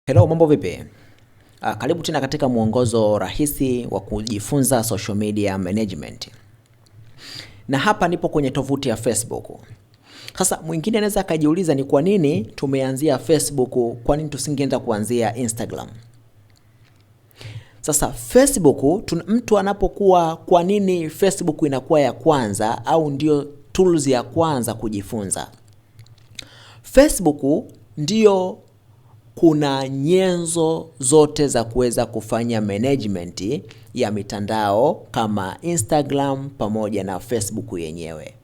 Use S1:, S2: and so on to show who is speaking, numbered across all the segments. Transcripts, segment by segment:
S1: Hello, mambo vipi? Karibu tena katika mwongozo rahisi wa kujifunza social media management. Na hapa nipo kwenye tovuti ya Facebook. Sasa mwingine anaweza akajiuliza ni kwa nini tumeanzia Facebook, kwa nini tusingeenda kuanzia Instagram? Sasa Facebook mtu anapokuwa, kwa nini Facebook inakuwa ya kwanza au ndio tools ya kwanza kujifunza? Facebook ndio kuna nyenzo zote za kuweza kufanya management ya mitandao kama Instagram pamoja na Facebook yenyewe.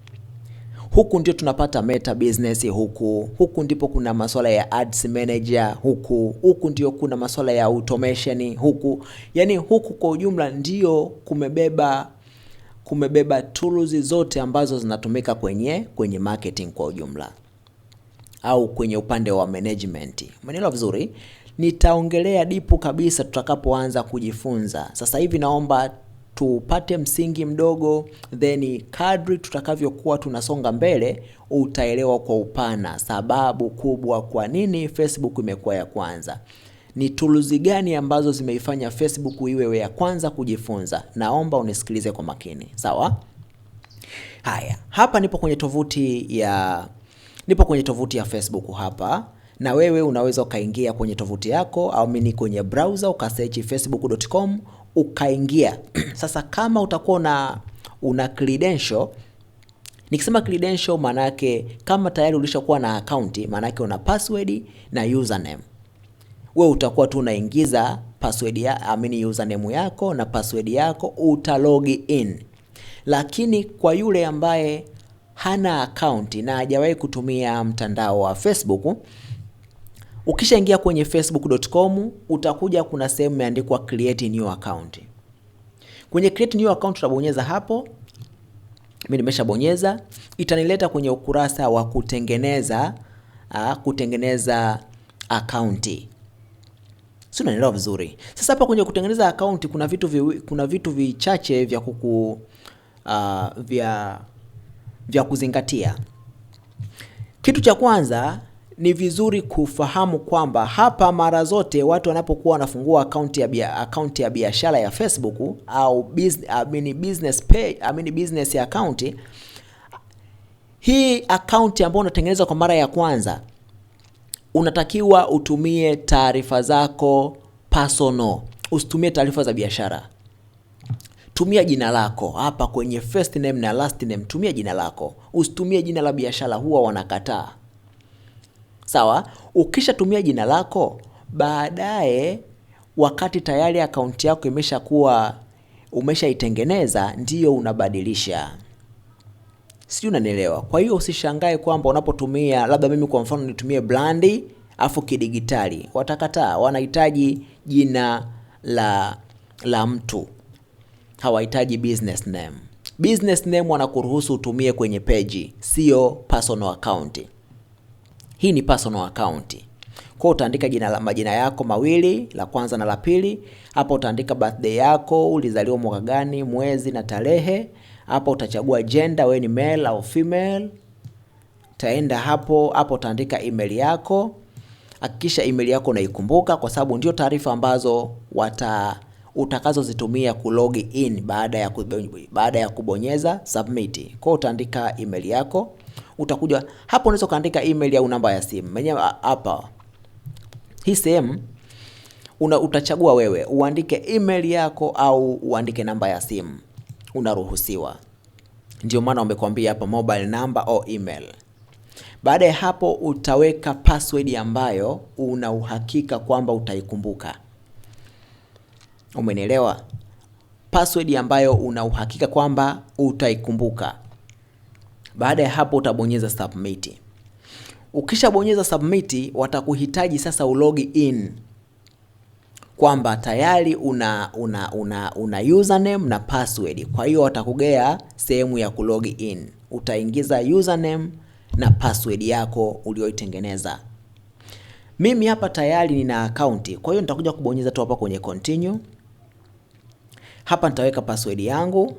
S1: Huku ndio tunapata Meta Business, huku ndipo kuna masuala ya Ads Manager, huku ndio kuna masuala ya automation huku. Yani huku kwa ujumla ndio kumebeba tools zote ambazo zinatumika kwenye marketing kwa ujumla au kwenye upande wa management. Umeelewa vizuri? Nitaongelea deep kabisa tutakapoanza kujifunza. Sasa hivi naomba tupate msingi mdogo, then kadri tutakavyokuwa tunasonga mbele utaelewa kwa upana sababu kubwa kwa nini Facebook imekuwa ya kwanza. Ni tools gani ambazo zimeifanya Facebook iwe ya kwanza kujifunza. Naomba unisikilize kwa makini. Sawa? Haya, hapa nipo kwenye tovuti ya Nipo kwenye tovuti ya Facebook hapa, na wewe unaweza ukaingia kwenye tovuti yako au mimi kwenye browser ukasearch facebook.com ukaingia. Sasa kama utakuwa una credential, nikisema credential maana yake kama tayari ulishakuwa na account, maana yake una password na username. Wewe utakuwa tu unaingiza password ya, I mean username yako na password yako uta log in. Lakini kwa yule ambaye hana account na hajawahi kutumia mtandao wa Facebook, ukishaingia kwenye facebook.com utakuja kuna sehemu imeandikwa create new account. Kwenye create new account utabonyeza hapo. Mimi nimeshabonyeza, itanileta kwenye ukurasa wa kutengeneza account. Si unanielewa vizuri? Sasa hapa kwenye kutengeneza account kuna vitu vichache vya kuku vya vya kuzingatia. Kitu cha kwanza ni vizuri kufahamu kwamba hapa mara zote watu wanapokuwa wanafungua account ya biashara ya Facebook au business page, I mean business account, hii account ambayo unatengeneza kwa mara ya kwanza unatakiwa utumie taarifa zako personal, usitumie taarifa za biashara. Tumia jina lako hapa kwenye first name na last name, tumia jina lako, usitumie jina la biashara, huwa wanakataa. Sawa? Ukishatumia jina lako, baadaye wakati tayari akaunti yako imeshakuwa umeshaitengeneza, ndiyo unabadilisha. Sijui unanielewa? Kwa hiyo usishangae kwamba unapotumia labda mimi kwa mfano nitumie brand afu kidigitali, watakataa. Wanahitaji jina la mtu, hawahitaji business name. Business name wanakuruhusu utumie kwenye page, sio personal account. Hii ni personal account. Kwa hiyo utaandika majina yako mawili, la kwanza na la pili. Hapa utaandika birthday yako, ulizaliwa mwaka gani, mwezi na tarehe. Hapa utachagua gender, wewe ni male au female. Utaenda hapo utaandika email yako. Hakikisha email yako unaikumbuka kwa sababu ndio taarifa ambazo utakazozitumia kulog in baada ya kubonyeza submit. Kwa hiyo utaandika email yako. Utakuja hapo, unaweza kaandika email au namba ya simu. Mwenyewe hapa hii sehemu utachagua wewe uandike email yako au uandike namba ya simu, unaruhusiwa. Ndio maana wamekwambia hapa mobile number au email. Baada ya hapo utaweka password ambayo una uhakika kwamba utaikumbuka. Umenielewa? Password ambayo una uhakika kwamba utaikumbuka. Baada ya hapo utabonyeza submit. Ukishabonyeza submit, watakuhitaji sasa ulog in kwamba tayari una username na password. Kwa hiyo watakugea sehemu ya kulog in. Utaingiza username na password yako uliyoitengeneza. Mimi hapa tayari nina account. Kwa hiyo nitakuja kubonyeza tu hapa kwenye continue. Hapa nitaweka password yangu.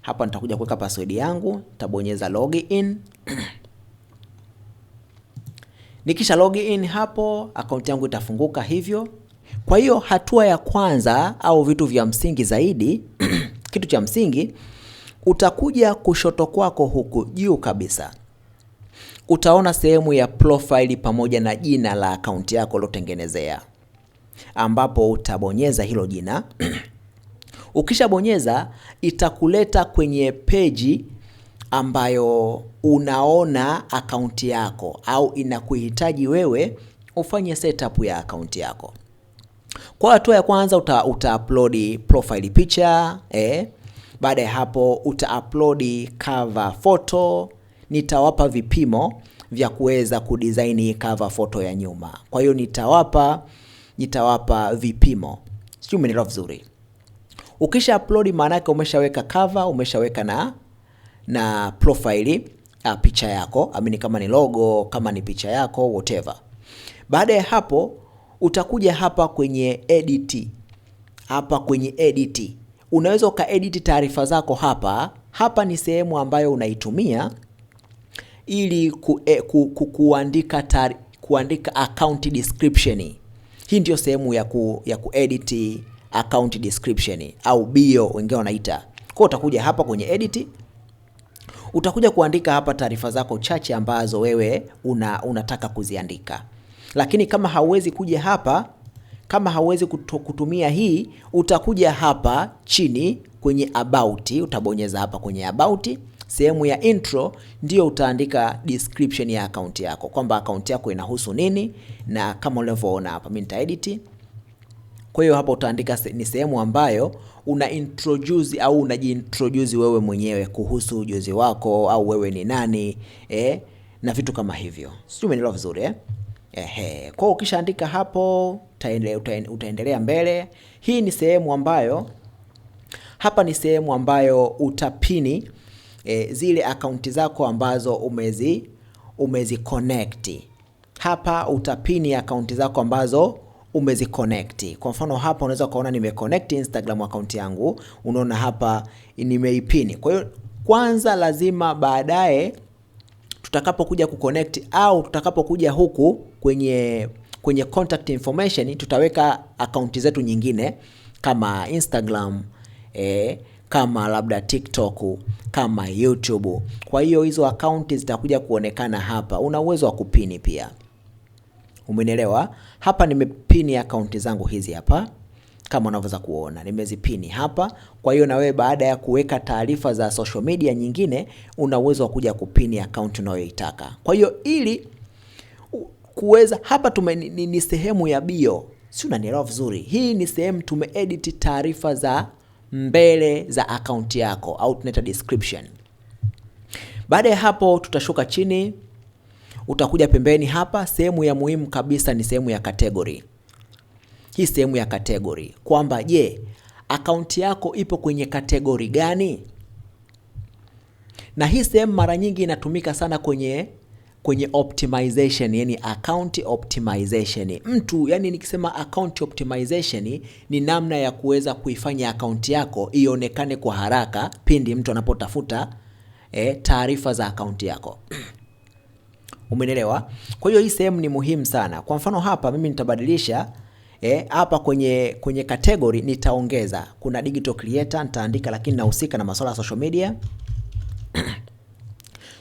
S1: Hapa nitakuja kuweka password yangu, nitabonyeza login. Nikisha login hapo, akaunti yangu itafunguka hivyo. Kwa hiyo hatua ya kwanza au vitu vya msingi zaidi kitu cha msingi, utakuja kushoto kwako huku juu kabisa, utaona sehemu ya profile pamoja na jina la akaunti yako uliotengenezea, ambapo utabonyeza hilo jina. Ukishabonyeza itakuleta kwenye peji ambayo unaona akaunti yako au inakuhitaji wewe ufanye setup ya akaunti yako. Kwa hatua ya kwanza uta upload profile picture. Baada ya hapo uta upload cover photo. Nitawapa vipimo vya kuweza kudesign cover photo ya nyuma. Kwa hiyo nitawapa vipimo. Sijui umenielewa vizuri. Ukisha upload maana yake umeshaweka cover, umeshaweka na profile picha yako, amini kama ni logo, kama ni picha yako, whatever. Baada ya hapo utakuja hapa kwenye edit. Hapa kwenye edit unaweza ukaedit taarifa zako hapa. Hapa ni sehemu ambayo unaitumia ili kuandika account description. Hii ndio sehemu ya kuedit account description au bio wengine wanaita. Kwa utakuja hapa kwenye edit, utakuja kuandika hapa taarifa zako chache ambazo wewe unataka kuziandika. Lakini kama hauwezi kuja hapa, kama hauwezi kutumia hii, utakuja hapa chini kwenye about, utabonyeza hapa kwenye about, sehemu ya intro ndio utaandika description ya account yako, kwamba account yako inahusu nini, na kama ulivyoona hapa mimi nitaedit. Kwa hiyo hapa utaandika ni sehemu ambayo una introduce au unajiintroduce wewe mwenyewe kuhusu ujuzi wako au wewe ni nani, na vitu kama hivyo. Sijui umenielewa vizuri eh? Ehe. Kwa hiyo ukishaandika hapo utaendelea mbele. Hii ni sehemu ambayo, hapa ni sehemu ambayo utapini zile akaunti zako ambazo umezi connect. Hapa utapini akaunti zako ambazo umeziconnect. Kwa mfano hapa unaweza kuona nimeconnect Instagram account yangu, unaona hapa nimeipini. Kwa hiyo kwanza lazima baadaye tutakapokuja kuconnect au tutakapokuja huku kwenye contact information tutaweka account zetu nyingine kama Instagram, kama labda TikTok, kama YouTube. Kwa hiyo hizo account zitakuja kuonekana hapa. Una uwezo wa kupini pia. Umenielewa? Hapa nimepini account zangu hizi hapa kama unavyoweza kuona nimezipini hapa. Kwa hiyo na wewe baada ya kuweka taarifa za social media nyingine una uwezo wa kuja kupini account unayoitaka. Kwa hiyo ili kuweza hapa ni sehemu ya bio. Si unanielewa vizuri? Hii ni sehemu tumeedit taarifa za mbele za account yako au tunaita description. Baada ya hapo tutashuka chini, utakuja pembeni hapa, sehemu ya muhimu kabisa ni sehemu ya category. Hii sehemu ya category kwamba je, account yako ipo kwenye category gani? Na hii sehemu mara nyingi inatumika sana kwenye optimization, yani account optimization. Mtu, yani nikisema account optimization ni namna ya kuweza kuifanya account yako ionekane kwa haraka pindi mtu anapotafuta taarifa za account yako. Umeelewa? Kwa hiyo hii sehemu ni muhimu sana. Kwa mfano hapa mimi nitabadilisha hapa kwenye category nitaongeza. Kuna digital creator nitaandika, lakini nahusika na masuala ya social media.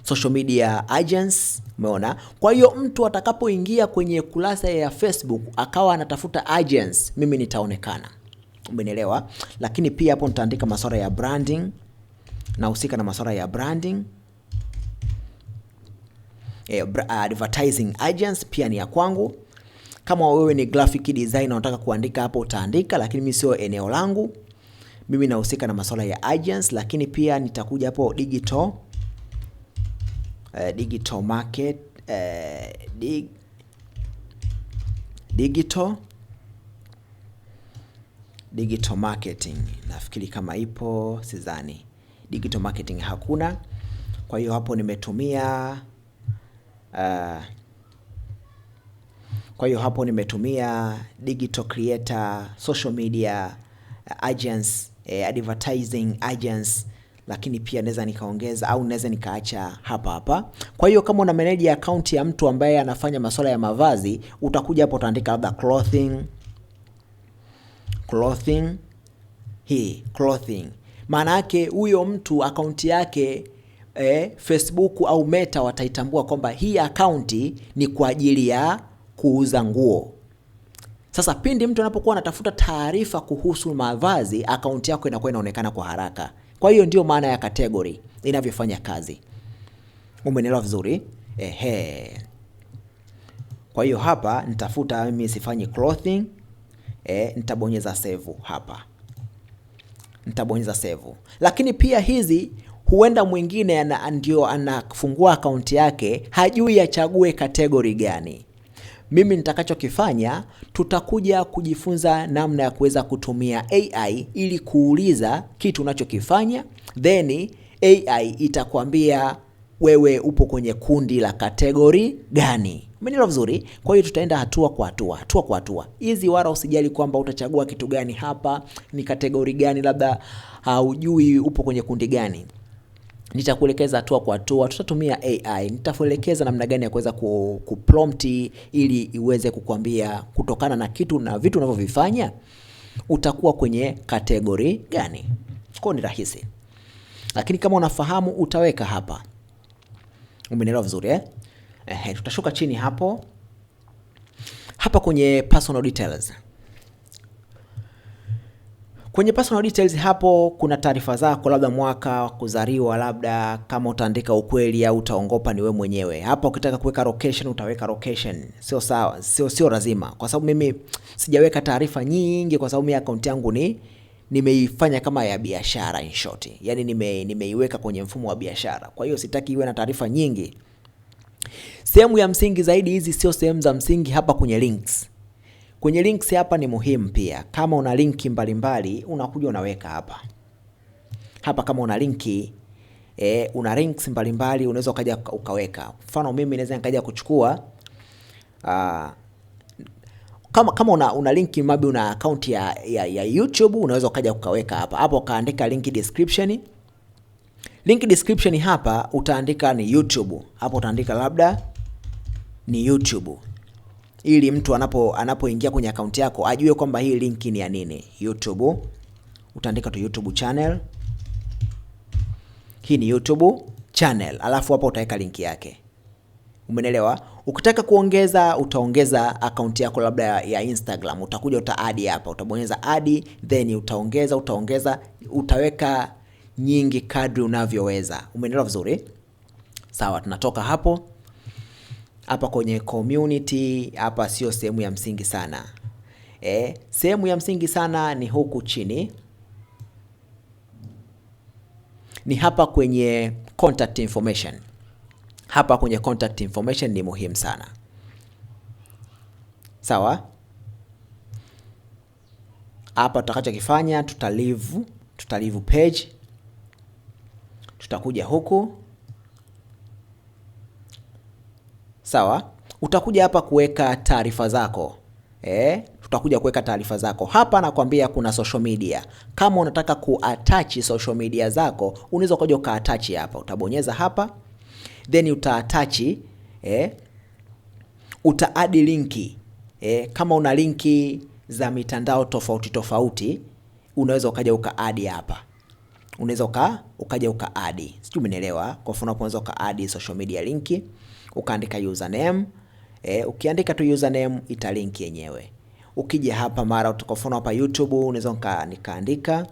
S1: Social media agents, umeona? Kwa hiyo mtu atakapoingia kwenye kurasa ya Facebook akawa anatafuta agents, mimi nitaonekana. Umeelewa? Lakini pia hapo nitaandika masuala ya branding, nahusika na masuala ya branding. Advertising agents pia ni ya kwangu. Kama wewe ni graphic designer unataka kuandika hapo utaandika, lakini mimi sio eneo langu. Mimi nahusika na masuala ya agents, lakini pia nitakuja hapo digital market, digital marketing. Nafikiri kama ipo, sidhani. Digital marketing hakuna. Kwa hiyo hapo nimetumia kwa hiyo hapo nimetumia digital creator, social media agents, advertising agents, Lakini pia naweza nikaongeza au naweza nikaacha hapa hapa. Kwa hiyo kama una manage account ya mtu ambaye anafanya masuala ya mavazi, utakuja hapo utaandika labda clothing, clothing, hii clothing. Maana yake huyo mtu akaunti yake Facebook au Meta wataitambua kwamba hii akaunti ni kwa ajili ya kuuza nguo. Sasa pindi mtu anapokuwa anatafuta taarifa kuhusu mavazi, akaunti yako inakuwa inaonekana kwa haraka. Kwa hiyo ndio maana ya category inavyofanya kazi. Umenielewa vizuri? Ehe. Kwa hiyo hapa nitafuta mimi sifanyi clothing, nitabonyeza save hapa. Nitabonyeza save. Lakini pia hizi huenda mwingine ndio anafungua akaunti yake, hajui achague category gani. Mimi nitakachokifanya, tutakuja kujifunza namna ya kuweza kutumia AI ili kuuliza kitu unachokifanya, then AI itakwambia wewe upo kwenye kundi la category gani. Umenielewa vizuri? Kwa hiyo tutaenda hatua kwa hatua, hatua kwa hatua. Hizi wala usijali kwamba utachagua kitu gani hapa, ni category gani, labda haujui upo kwenye kundi gani. Nitakuelekeza hatua kwa hatua, tutatumia AI. Nitakuelekeza namna gani ya kuweza kuprompt ili iweze kukwambia kutokana na kitu na vitu unavyovifanya utakuwa kwenye category gani. Kwa ni rahisi. Lakini kama unafahamu utaweka hapa. Umenielewa vizuri eh? Tutashuka chini hapo. Hapa kwenye personal details. Kwenye personal details hapo kuna taarifa zako, labda mwaka wa kuzaliwa, labda kama utaandika ukweli au utaongopa ni wewe mwenyewe. Hapa ukitaka kuweka location utaweka location. Sio sawa, sio lazima. Kwa sababu mimi sijaweka taarifa nyingi kwa sababu mimi account yangu ni nimeifanya kama ya biashara in short. Yaani nimeiweka kwenye mfumo wa biashara. Kwa hiyo sitaki iwe na taarifa nyingi. Sehemu ya msingi zaidi, hizi sio sehemu za msingi hapa kwenye links. Kwenye links hapa ni muhimu pia. Kama una linki mbalimbali unakuja unaweka hapa. Hapa kama una linki, una links mbalimbali unaweza ukaja ukaweka. Mfano mimi naweza nikaja kuchukua kama una linki maybe una account ya YouTube unaweza ukaja ukaweka hapa. Hapo ukaandika link description. Link description hapa utaandika ni YouTube. Hapo utaandika labda ni YouTube. Ili mtu anapoingia kwenye account yako ajue kwamba hii link ni ya nini. YouTube. Utaandika tu YouTube channel. Hii ni YouTube channel. Alafu hapo utaweka link yake. Umeelewa? Ukitaka kuongeza utaongeza account yako labda ya Instagram. Utakuja uta add hapa. Utabonyeza add, then utaongeza, utaweka nyingi kadri unavyoweza. Umeelewa vizuri? Sawa, tunatoka hapo. Hapa kwenye community, hapa sio sehemu ya msingi sana. Sehemu ya msingi sana ni huku chini. Ni hapa kwenye contact information. Hapa kwenye contact information ni muhimu sana. Sawa? Hapa tutakachokifanya, tutalive page. Tutakuja huku. Sawa? Utakuja hapa kuweka taarifa zako. Tutakuja kuweka taarifa zako. Hapa nakwambia kuna social media. Kama unataka kuattach social media zako, unaweza ukaja ukaattach hapa. Utabonyeza hapa, then utaattach, uta-add linki. Kama una linki za mitandao tofauti tofauti, unaweza ukaja uka-add hapa. Unaweza ukaja uka-add. Sijui umenielewa. Kwa mfano hapo unaweza uka-add social media linki, ukaandika username. Ukiandika tu username italink yenyewe. Ukija hapa mara kwa mfano hapa YouTube unaweza nikaandika.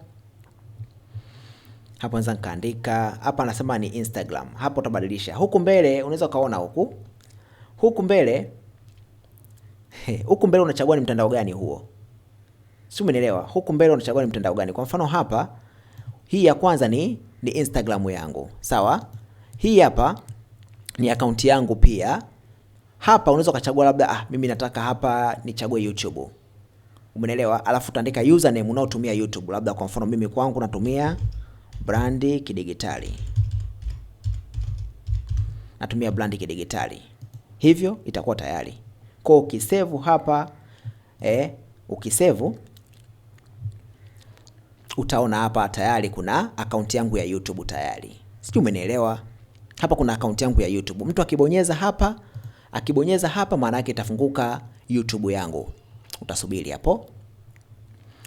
S1: Hapo naweza nikaandika. Hapa anasema ni Instagram. Hapo utabadilisha. Huku mbele unaweza ukaona huku. Huku mbele, huku mbele unachagua ni mtandao gani huo. Si umenielewa? Huku mbele unachagua ni mtandao gani. Kwa mfano hapa hii ya kwanza ni Instagram yangu. Sawa? Hii hapa ni account yangu pia. Hapa unaweza ukachagua labda, mimi nataka hapa nichague YouTube. Umeelewa? Alafu utaandika username unaotumia YouTube. Labda kwa mfano mimi kwangu natumia Brandi Kidigitali. Natumia Brandi Kidigitali. Hivyo itakuwa tayari. Kwa ukisave hapa, ukisave Utaona hapa tayari kuna akaunti yangu ya YouTube tayari. Sijui umenielewa? Hapa kuna akaunti yangu ya YouTube. Mtu akibonyeza hapa maana yake itafunguka YouTube yangu. Utasubiri hapo.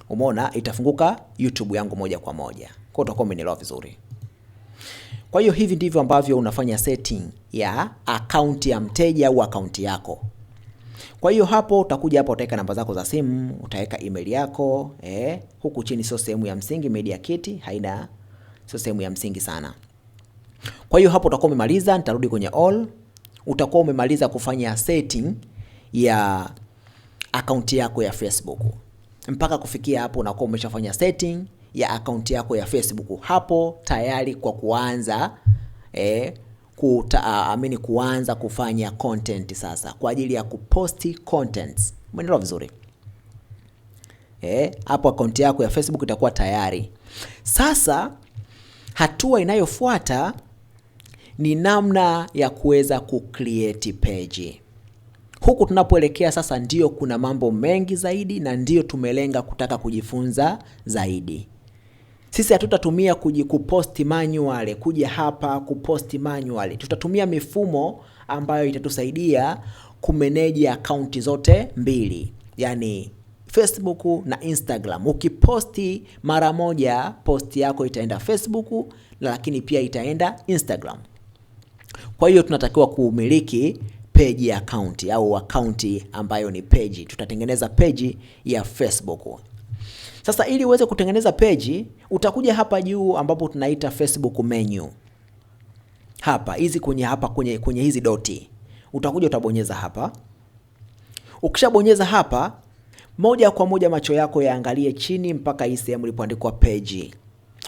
S1: Umeona itafunguka YouTube yangu moja kwa moja. Kwa utakuwa umenielewa vizuri. Kwa hiyo hivi ndivyo ambavyo unafanya setting ya akaunti ya mteja au akaunti yako. Kwa hiyo hapo utakuja hapa utaweka namba zako za simu, utaweka email yako, huku chini sio sehemu ya msingi, media kit haina, sio sehemu ya msingi sana. Kwa hiyo hapo utakuwa umemaliza, nitarudi kwenye all. Utakuwa umemaliza kufanya setting ya akaunti yako ya Facebook. Mpaka kufikia hapo unakuwa umeshafanya setting ya akaunti yako ya Facebook. Hapo tayari kwa kuanza kuanza kufanya content sasa kwa ajili ya kuposti contents. Umeelewa vizuri? Hapo akaunti yako ya Facebook itakuwa tayari. Sasa hatua inayofuata ni namna ya kuweza kucreate page. Huku tunapoelekea sasa ndio kuna mambo mengi zaidi na ndio tumelenga kutaka kujifunza zaidi. Sisi hatutatumia kuposti manually, kuja hapa kuposti manually. Tutatumia mifumo ambayo itatusaidia kumanage akaunti zote mbili, yani Facebook na Instagram. Ukiposti mara moja, posti yako itaenda Facebook, lakini pia itaenda Instagram. Kwa hiyo tunatakiwa kumiliki page account au account ambayo ni page. Tutatengeneza page ya Facebook. Sasa ili uweze kutengeneza page, utakuja hapa juu ambapo tunaita Facebook menu. Hapa hizi kwenye hapa kwenye kwenye hizi doti. Utakuja utabonyeza hapa. Ukishabonyeza hapa, moja kwa moja macho yako yaangalie chini mpaka hii sehemu ilipoandikwa page.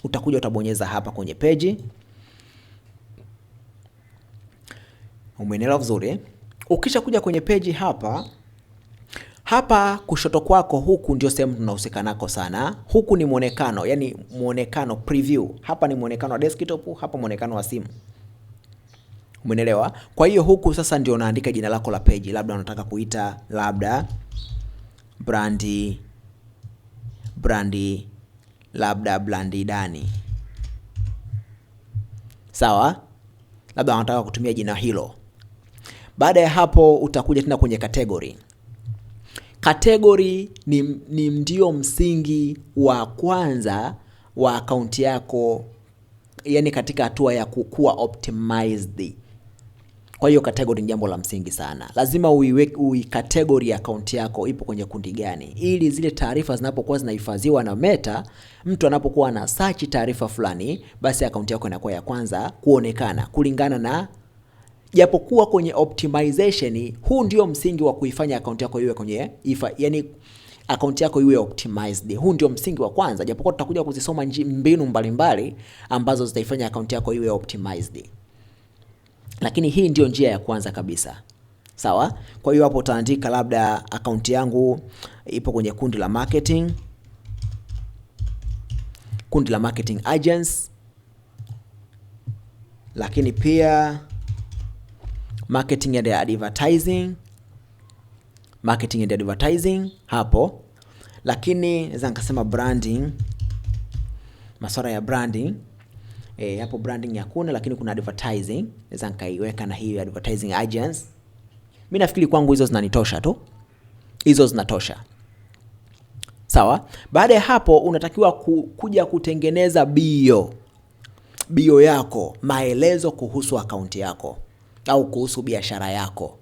S1: Utakuja utabonyeza hapa kwenye page. Umeelewa vizuri? Ukisha kuja kwenye page hapa, hapa kushoto kwako huku ndio sehemu tunahusika nako sana. Huku ni muonekano, yani muonekano preview. Hapa ni muonekano wa desktop, hapa muonekano wa simu. Umeelewa? Kwa hiyo huku sasa ndio unaandika jina lako la page, labda unataka kuita labda brandi labda brandi Dani. Sawa? Labda unataka kutumia jina hilo. Baada ya hapo utakuja tena kwenye category. Category ni ndio msingi wa kwanza wa akaunti yako, yani katika hatua ya kukua optimized. Kwa hiyo category ni jambo la msingi sana. Lazima uicategory akaunti yako ipo kwenye kundi gani, ili zile taarifa zinapokuwa zinahifadhiwa na Meta, mtu anapokuwa ana search taarifa fulani, basi akaunti yako inakuwa ya kwanza kuonekana kulingana na, japokuwa kwenye optimization, huu ndio msingi wa kuifanya akaunti yako iwe kwenye yani akaunti yako iwe optimized. Huu ndio msingi wa kwanza, japokuwa tutakuja kuzisoma mbinu mbalimbali ambazo zitaifanya akaunti yako iwe optimized. Lakini hii ndio njia ya kwanza kabisa. Sawa? Kwa hiyo hapo utaandika labda akaunti yangu ipo kwenye kundi la marketing, kundi la marketing agents, lakini pia marketing and advertising, marketing and advertising hapo. Lakini naweza nikasema branding, masuala ya branding. Hapo branding hakuna, lakini kuna advertising. Naweza nikaiweka na hiyo advertising agents. Mimi nafikiri kwangu hizo zinanitosha tu. Hizo zinatosha. Sawa? Baada ya hapo unatakiwa kuja kutengeneza bio. Bio yako, maelezo kuhusu akaunti yako au kuhusu biashara yako.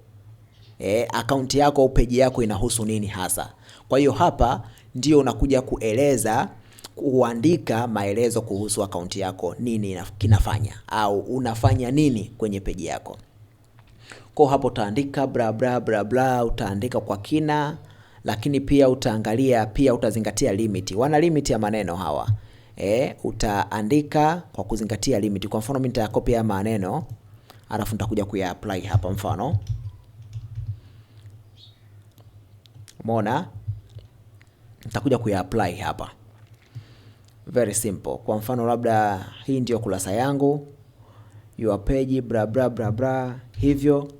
S1: Akaunti yako au page yako inahusu nini hasa. Kwa hiyo hapa ndio unakuja kueleza, kuandika maelezo kuhusu akaunti yako, nini kinafanya au unafanya nini kwenye page yako. Kwa hapo utaandika bla bla bla bla, utaandika kwa kina, lakini pia utaangalia, pia utazingatia limit. Wana limit ya maneno hawa. Utaandika kwa kuzingatia limit. Kwa mfano mimi nitakopi haya maneno, alafu nitakuja kuya-apply hapa mfano. Umeona? Nitakuja kuya-apply hapa. Very simple. Kwa mfano labda hii ndio kurasa yangu, your page bla bla bla bla, hivyo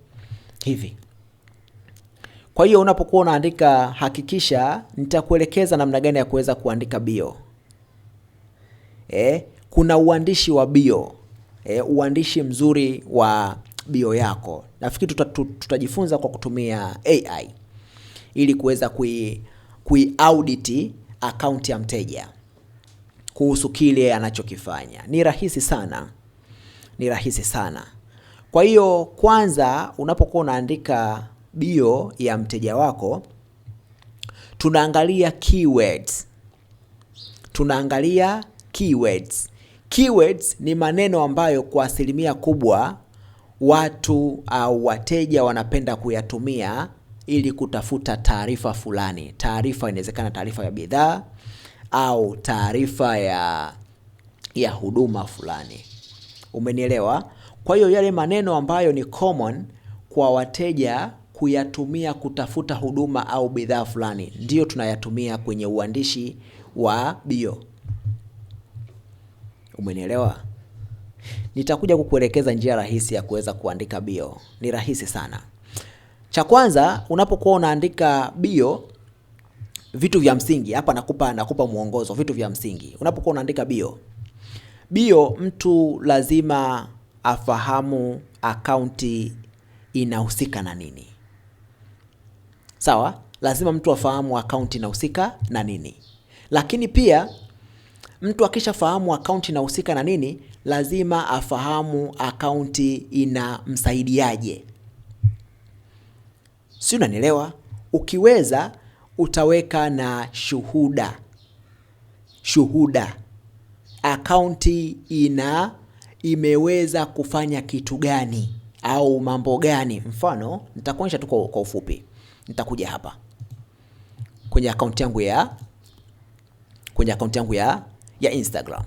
S1: hivi. Kwa hiyo unapokuwa unaandika, hakikisha nitakuelekeza namna gani ya kuweza kuandika bio. Kuna uandishi wa bio, uandishi mzuri wa bio yako. Nafikiri tutajifunza kwa kutumia AI ili kuweza kui audit akaunti ya mteja kuhusu kile anachokifanya. Ni rahisi sana, ni rahisi sana. Kwa hiyo kwanza, unapokuwa unaandika bio ya mteja wako, tunaangalia keywords. Tunaangalia keywords. Keywords ni maneno ambayo kwa asilimia kubwa watu au wateja wanapenda kuyatumia ili kutafuta taarifa fulani. Taarifa inawezekana taarifa ya bidhaa au taarifa ya huduma fulani. Umenielewa? Kwa hiyo yale maneno ambayo ni common kwa wateja kuyatumia kutafuta huduma au bidhaa fulani ndiyo tunayatumia kwenye uandishi wa bio. Umenielewa? Nitakuja kukuelekeza njia rahisi ya kuweza kuandika bio. Ni rahisi sana. Cha kwanza, unapokuwa unaandika bio, vitu vya msingi hapa nakupa mwongozo, vitu vya msingi. Unapokuwa unaandika bio, mtu lazima afahamu akaunti inahusika na nini. Sawa? Lazima mtu afahamu akaunti inahusika na nini. Lakini pia mtu akishafahamu akaunti inahusika na nini, lazima afahamu akaunti inamsaidiaje. Si unanielewa? Ukiweza utaweka na shuhuda. Shuhuda. Akaunti imeweza kufanya kitu gani au mambo gani? Mfano, nitakuonyesha tu kwa ufupi. Nitakuja hapa kwenye akaunti yangu ya Instagram.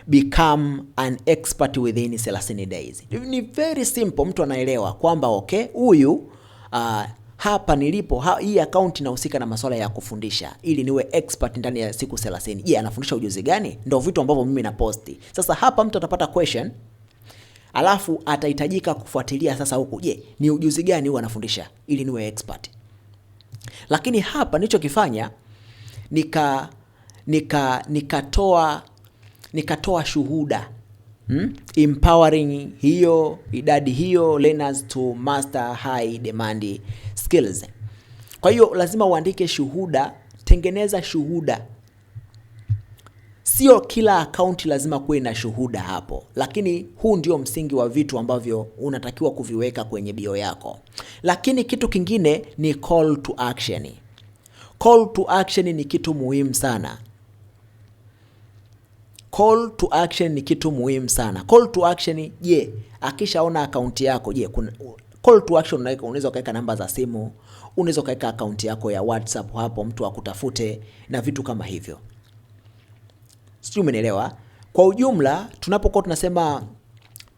S1: Become an expert within 30 days. Ni very simple, mtu anaelewa kwamba okay, huyu hapa nilipo, hii account inahusika na masuala ya kufundisha ili niwe expert ndani ya siku 30. Je, anafundisha ujuzi gani? Ndio vitu ambavyo mimi naposti. Sasa hapa mtu atapata question, alafu atahitajika kufuatilia sasa huku, je, ni ujuzi gani huyu anafundisha ili niwe expert. Lakini hapa nilichokifanya nikatoa shuhuda. Empowering hiyo idadi hiyo learners to master high demand skills. Kwa hiyo lazima uandike shuhuda, tengeneza shuhuda. Sio kila akaunti lazima kuwe na shuhuda hapo, lakini huu ndio msingi wa vitu ambavyo unatakiwa kuviweka kwenye bio yako. Lakini kitu kingine ni call to action. Call to action ni kitu muhimu sana. Call to action ni kitu muhimu sana. Call to action, je, akishaona akaunti yako, je, kuna call to action unaweza ukaweka namba za simu, unaweza ukaweka akaunti yako ya WhatsApp hapo mtu akutafute na vitu kama hivyo. Sijui umenielewa? Kwa ujumla tunapokuwa tunasema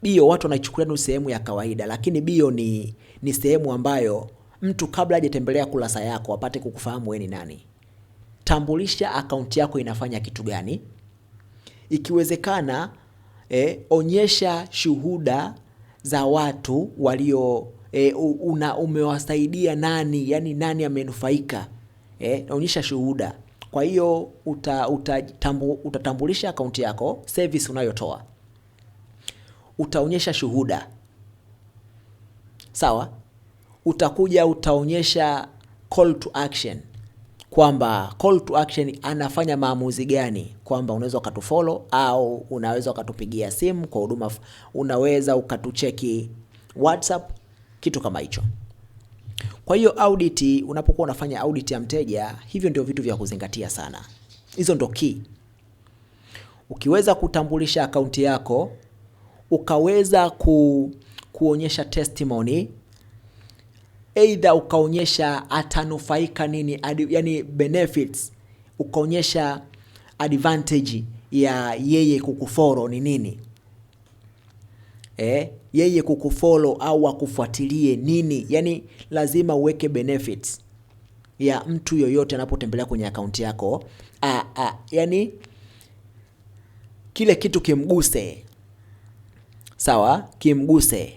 S1: bio, watu wanaichukulia ni sehemu ya kawaida, lakini bio ni sehemu ambayo mtu kabla hajatembelea kurasa yako apate kukufahamu wewe ni nani. Tambulisha akaunti yako inafanya kitu gani. Ikiwezekana, onyesha shuhuda za watu walio, umewasaidia nani, yani nani amenufaika. Onyesha shuhuda. Kwa hiyo utatambulisha akaunti yako, service unayotoa. Utaonyesha shuhuda. Sawa? Utakuja utaonyesha call to action. Kwamba call to action anafanya maamuzi gani, kwamba unaweza ukatufollow au unaweza ukatupigia simu kwa huduma, unaweza ukatucheki WhatsApp, kitu kama hicho. Kwa hiyo audit, unapokuwa unafanya audit ya mteja, hivyo ndio vitu vya kuzingatia sana. Hizo ndio key. Ukiweza kutambulisha akaunti yako, ukaweza kuonyesha testimony, either ukaonyesha atanufaika nini, yani benefits, ukaonyesha advantage ya yeye kukufollow ni nini. Yeye kukufollow au akufuatilie nini, yani lazima uweke benefits ya mtu yoyote anapotembelea kwenye akaunti yako. Yani kile kitu kimguse. Sawa, kimguse.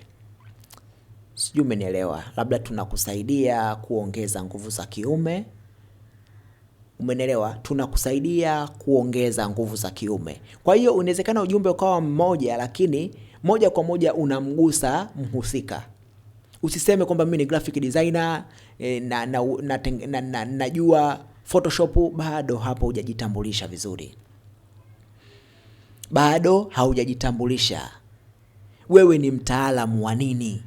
S1: Sijui umenielewa. Labda tunakusaidia kuongeza nguvu za kiume. Umenelewa? Tunakusaidia kuongeza nguvu za kiume. Kwa hiyo inawezekana ujumbe ukawa mmoja, lakini moja kwa moja unamgusa mhusika. Usiseme kwamba mimi ni graphic designer na najua Photoshop. Bado hapo hujajitambulisha vizuri, bado haujajitambulisha. Wewe ni mtaalamu wa nini?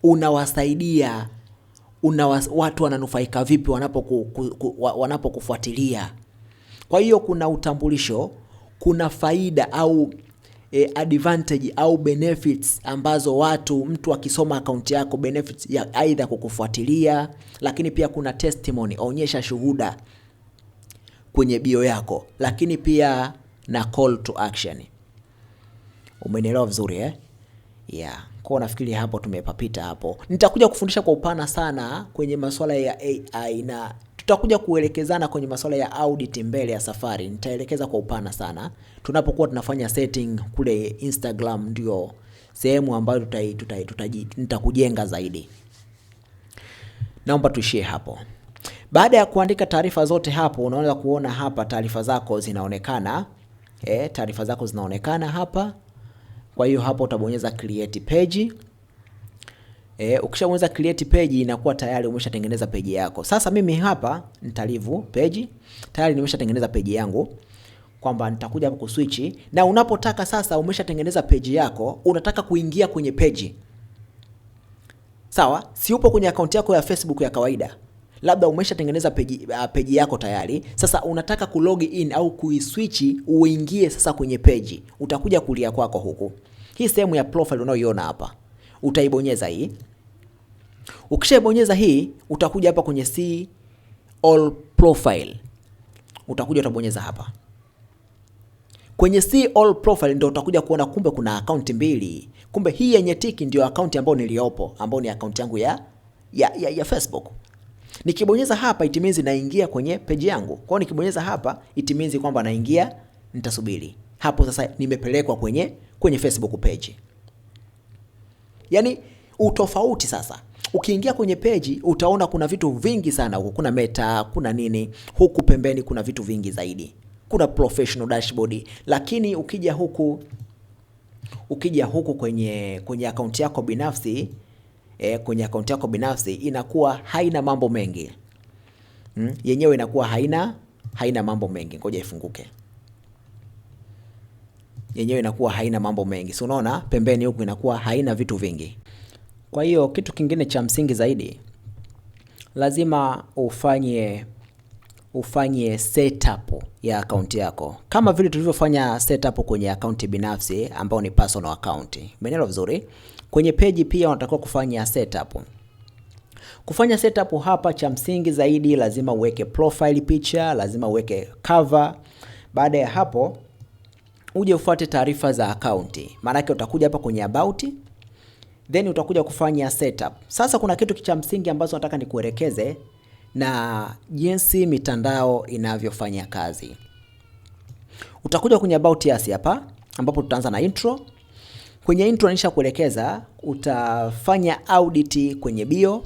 S1: Unawasaidia watu wananufaika vipi wanapokufuatilia? Kwa hiyo kuna utambulisho, kuna faida au advantage au benefits ambazo mtu akisoma akaunti yako, benefits ya aidha kukufuatilia, lakini pia kuna testimony, onyesha shuhuda kwenye bio yako, lakini pia na call to action. Umenielewa vizuri eh? Yeah. Kwa nafikiri hapo tumepapita hapo. Nitakuja kufundisha kwa upana sana kwenye masuala ya AI na tutakuja kuelekezana kwenye masuala ya audit mbele ya safari. Nitaelekeza kwa upana sana tunapokuwa tunafanya setting kule Instagram, ndio sehemu ambayo nitakujenga zaidi. Naomba tuishie hapo. Baada ya kuandika taarifa zote hapo, unaweza kuona hapa taarifa zako zinaonekana. Taarifa zako zinaonekana hapa. Kwa hiyo hapo utabonyeza create page. Ukishabonyeza create page inakuwa tayari umeshatengeneza page yako. Sasa mimi hapa nitalive page. Tayari nimeshatengeneza page yangu, kwamba nitakuja hapo kuswitch. Na unapotaka sasa, umeshatengeneza page yako, unataka kuingia kwenye page. Sawa? Si upo kwenye akaunti yako ya Facebook ya kawaida. Labda umeshatengeneza page yako tayari. Sasa unataka kulog in au kuiswitch uingie sasa kwenye page. Utakuja kulia kwako huku. Hii sehemu ya profile unayoiona hapa, utaibonyeza hii. Ukishaibonyeza hii, utakuja hapa kwenye see all profile. Utakuja utabonyeza hapa. Kwenye see all profile ndio utakuja kuona kumbe kuna akaunti mbili. Kumbe hii yenye tiki ndio akaunti ambayo niliopo, ambayo ni akaunti yangu ya Facebook. Nikibonyeza hapa it means naingia kwenye page yangu. Kwa hiyo nikibonyeza hapa it means kwamba naingia, nitasubiri. Hapo sasa nimepelekwa kwenye Facebook page. Yaani utofauti sasa. Ukiingia kwenye page utaona kuna vitu vingi sana huku. Kuna meta, kuna nini, huku pembeni kuna vitu vingi zaidi. Kuna professional dashboard, lakini ukija huku kwenye akaunti yako binafsi, kwenye akaunti yako binafsi inakuwa haina mambo mengi. Yenyewe inakuwa haina mambo mengi. Ngoja ifunguke. Yenyewe inakuwa haina mambo mengi. Si unaona pembeni huku inakuwa haina vitu vingi. Kwa hiyo kitu kingine cha msingi zaidi, lazima ufanye setup ya akaunti yako kama vile tulivyofanya setup kwenye akaunti binafsi ambayo ni personal account. Umeelewa vizuri? Kwenye page pia unatakiwa kufanya setup. Kufanya setup hapa, cha msingi zaidi lazima uweke profile picture, lazima uweke cover. Baada ya hapo uje ufuate taarifa za akaunti. Maana yake utakuja hapa kwenye about, then utakuja kufanya setup. Sasa kuna kitu cha msingi ambacho nataka nikuelekeze na jinsi mitandao inavyofanya kazi. Utakuja kwenye about us hapa ambapo tutaanza na intro. Kwenye intro nisha kuelekeza utafanya audit kwenye bio.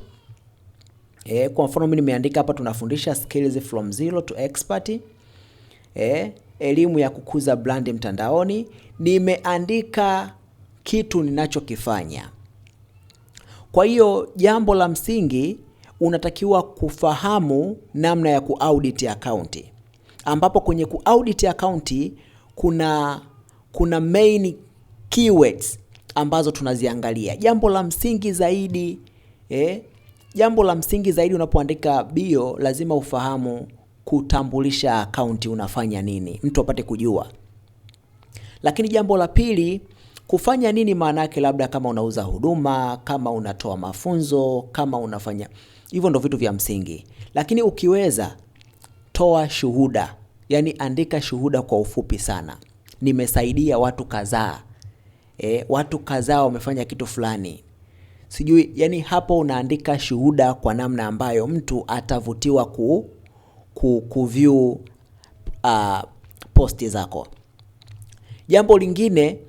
S1: Kwa mfano mimi nimeandika hapa tunafundisha skills from zero to expert. Elimu ya kukuza brand mtandaoni. Nimeandika kitu ninachokifanya. Kwa hiyo jambo la msingi unatakiwa kufahamu namna ya kuaudit account, ambapo kwenye kuaudit account kuna main keywords ambazo tunaziangalia. Jambo la msingi zaidi, jambo la msingi zaidi unapoandika bio lazima ufahamu kutambulisha account unafanya nini, mtu apate kujua. Lakini jambo la pili, kufanya nini maana yake labda kama unauza huduma, kama unatoa mafunzo, kama unafanya hivyo, ndo vitu vya msingi. Lakini ukiweza toa shuhuda, yani andika shuhuda kwa ufupi sana. Nimesaidia watu kadhaa. Watu kadhaa wamefanya kitu fulani. Sijui, yani hapo unaandika shuhuda kwa namna ambayo mtu atavutiwa ku view posti zako. Jambo lingine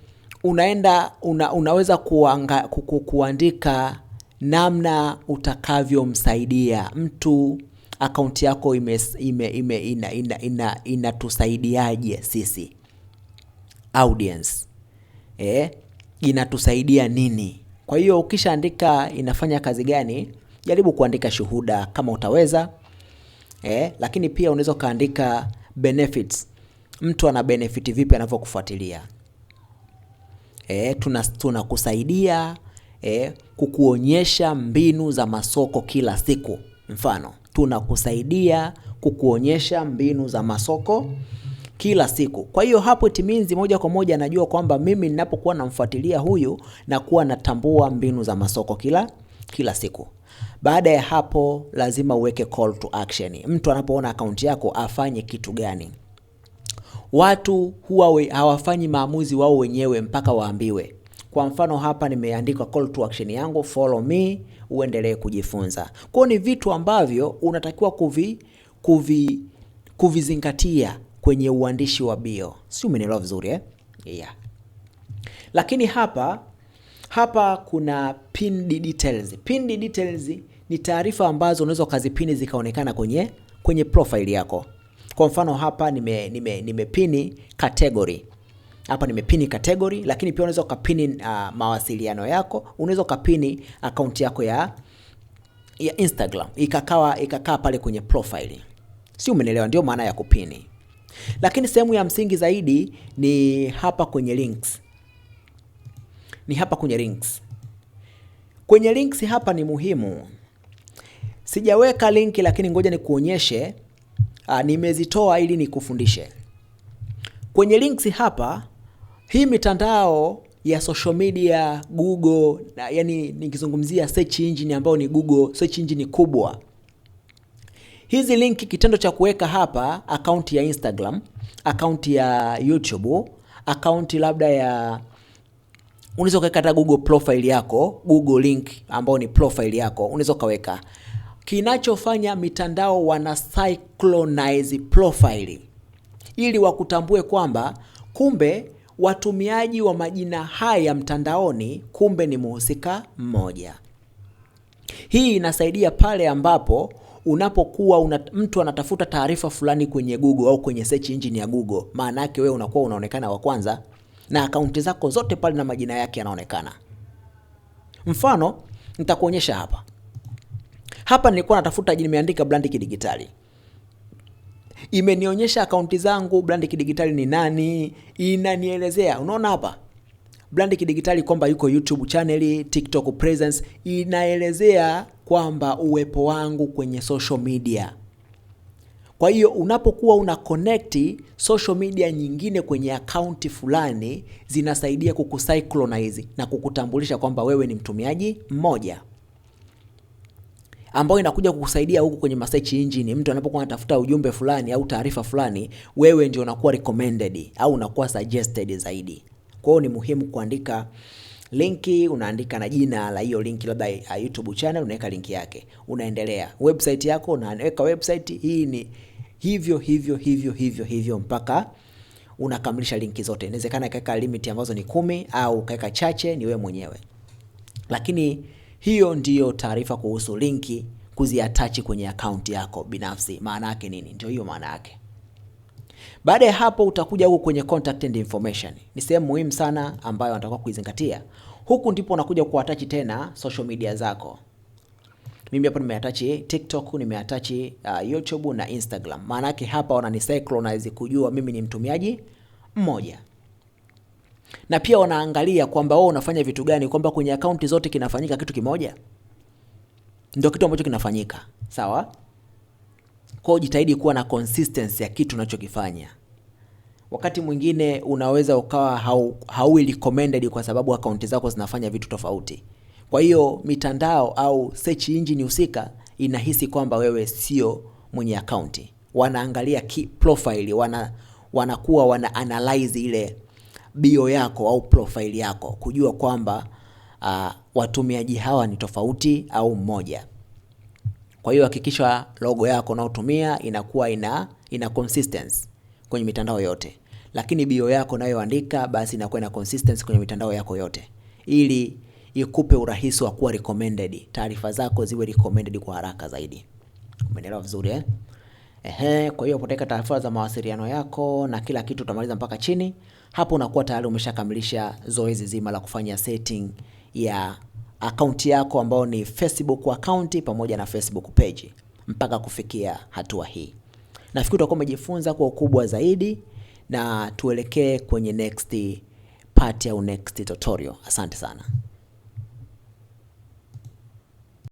S1: unaweza kuandika namna utakavyomsaidia mtu Akaunti yako ime, ime, ime, ina, ina, ina, inatusaidiaje sisi audience? Inatusaidia nini? Kwa hiyo ukishaandika inafanya kazi gani, jaribu kuandika shuhuda kama utaweza. Lakini pia unaweza ukaandika benefits. Mtu ana benefit vipi anavyokufuatilia? Tunakusaidia kukuonyesha mbinu za masoko kila siku. Mfano, tunakusaidia kukuonyesha mbinu za masoko kila siku. Kwa hiyo hapo it means moja kwa moja najua kwamba mimi ninapokuwa namfuatilia huyu na kuwa natambua mbinu za masoko kila siku. Baada ya hapo lazima uweke call to action. Mtu anapoona akaunti yako afanye kitu gani? Watu huwa hawafanyi maamuzi wao wenyewe mpaka waambiwe. Kwa mfano hapa nimeandika call to action yangu, follow me, uendelee kujifunza. Kwa ni vitu ambavyo unatakiwa kuvizingatia kwenye uandishi wa bio. Si umenielewa vizuri eh? Yeah. Lakini hapa kuna pinned details. Pinned details ni taarifa ambazo unaweza ukazipini zikaonekana kwenye profile yako. Kwa mfano hapa nimepini category. Hapa nimepini category, lakini pia unaweza ukapini mawasiliano yako, unaweza ukapini akaunti yako ya Instagram ikakaa pale kwenye profile. Si umenielewa? Ndio maana ya kupini. Lakini sehemu ya msingi zaidi ni hapa kwenye links. Ni hapa kwenye links. Kwenye links hapa ni muhimu. Sijaweka linki lakini ngoja nikuonyeshe. Nimezitoa ili nikufundishe. Kwenye links hapa, hii mitandao ya social media, Google, na, yani nikizungumzia search engine ambayo ni Google, search engine kubwa. Hizi linki, kitendo cha kuweka hapa akaunti ya Instagram, akaunti ya YouTube, akaunti labda ya unaweza ukaweka hata Google profile yako, Google link ambao ni profile yako, unaweza ukaweka. Kinachofanya mitandao wana synchronize profile ili wakutambue kwamba kumbe watumiaji wa majina haya mtandaoni kumbe ni muhusika mmoja. Hii inasaidia pale ambapo unapokuwa mtu anatafuta taarifa fulani kwenye Google au kwenye search engine ya Google, maana yake wewe unakuwa unaonekana wa kwanza na akaunti zako zote pale na majina yake yanaonekana. Mfano nitakuonyesha hapa. Hapa nilikuwa natafuta, nimeandika brand kidigitali. Imenionyesha akaunti zangu, brand kidigitali ni nani, inanielezea. Unaona hapa? Brand kidigitali kwamba yuko YouTube channel, TikTok presence, inaelezea kwamba uwepo wangu kwenye social media. Kwa hiyo unapokuwa una connect social media nyingine kwenye akaunti fulani, zinasaidia kukusynchronize na kukutambulisha kwamba wewe ni mtumiaji mmoja, ambayo inakuja kukusaidia huku kwenye search engine. Mtu anapokuwa anatafuta ujumbe fulani au taarifa fulani, wewe ndio unakuwa recommended au unakuwa suggested zaidi. Kwa hiyo ni muhimu kuandika linki, unaandika na jina la hiyo linki, labda ya YouTube channel unaweka linki yake, unaendelea website yako unaweka website hii. Ni hivyo hivyo hivyo hivyo hivyo mpaka unakamilisha linki zote. Inawezekana ikaweka limit ambazo ni 10 au ukaweka chache, ni wewe mwenyewe. Lakini hiyo ndiyo taarifa kuhusu linki kuziattach kwenye account yako binafsi. Maana yake nini? Ndio hiyo maana yake. Baada ya hapo utakuja huku kwenye contact and information. Ni sehemu muhimu sana ambayo unatakiwa kuizingatia. Huku ndipo unakuja kuattach tena social media zako. Mimi hapa nimeattach TikTok, nimeattach YouTube na Instagram. Maana yake hapa wananisynchronize kujua mimi ni mtumiaji mmoja. Na pia wanaangalia kwamba wewe unafanya vitu gani, kwamba kwenye akaunti zote kinafanyika kitu kimoja. Ndio kitu ambacho kinafanyika. Sawa? Kwa hiyo jitahidi kuwa na consistency ya kitu unachokifanya. Wakati mwingine unaweza ukawa hauwi recommended kwa sababu akaunti zako zinafanya vitu tofauti. Kwa hiyo mitandao au search engine husika inahisi kwamba wewe sio mwenye akaunti. Wanaangalia key profile, wanakuwa wana analyze ile bio yako au profile yako kujua kwamba watumiaji hawa ni tofauti au mmoja. Kwa hiyo hakikisha logo yako unayotumia inakuwa ina consistency kwenye mitandao yote. Lakini bio yako unayoandika basi inakuwa ina consistency kwenye mitandao yako yote, ili ikupe urahisi wa kuwa recommended, taarifa zako ziwe recommended kwa haraka zaidi. Umeelewa vizuri eh? Ehe, kwa hiyo utaweka taarifa za mawasiliano yako na kila kitu utamaliza mpaka chini. Hapo unakuwa tayari umeshakamilisha zoezi zima la kufanya setting ya akaunti yako ambayo ni Facebook account pamoja na Facebook page mpaka kufikia hatua hii. Nafikiri utakuwa umejifunza kwa ukubwa zaidi, na tuelekee kwenye next part au next tutorial. Asante sana.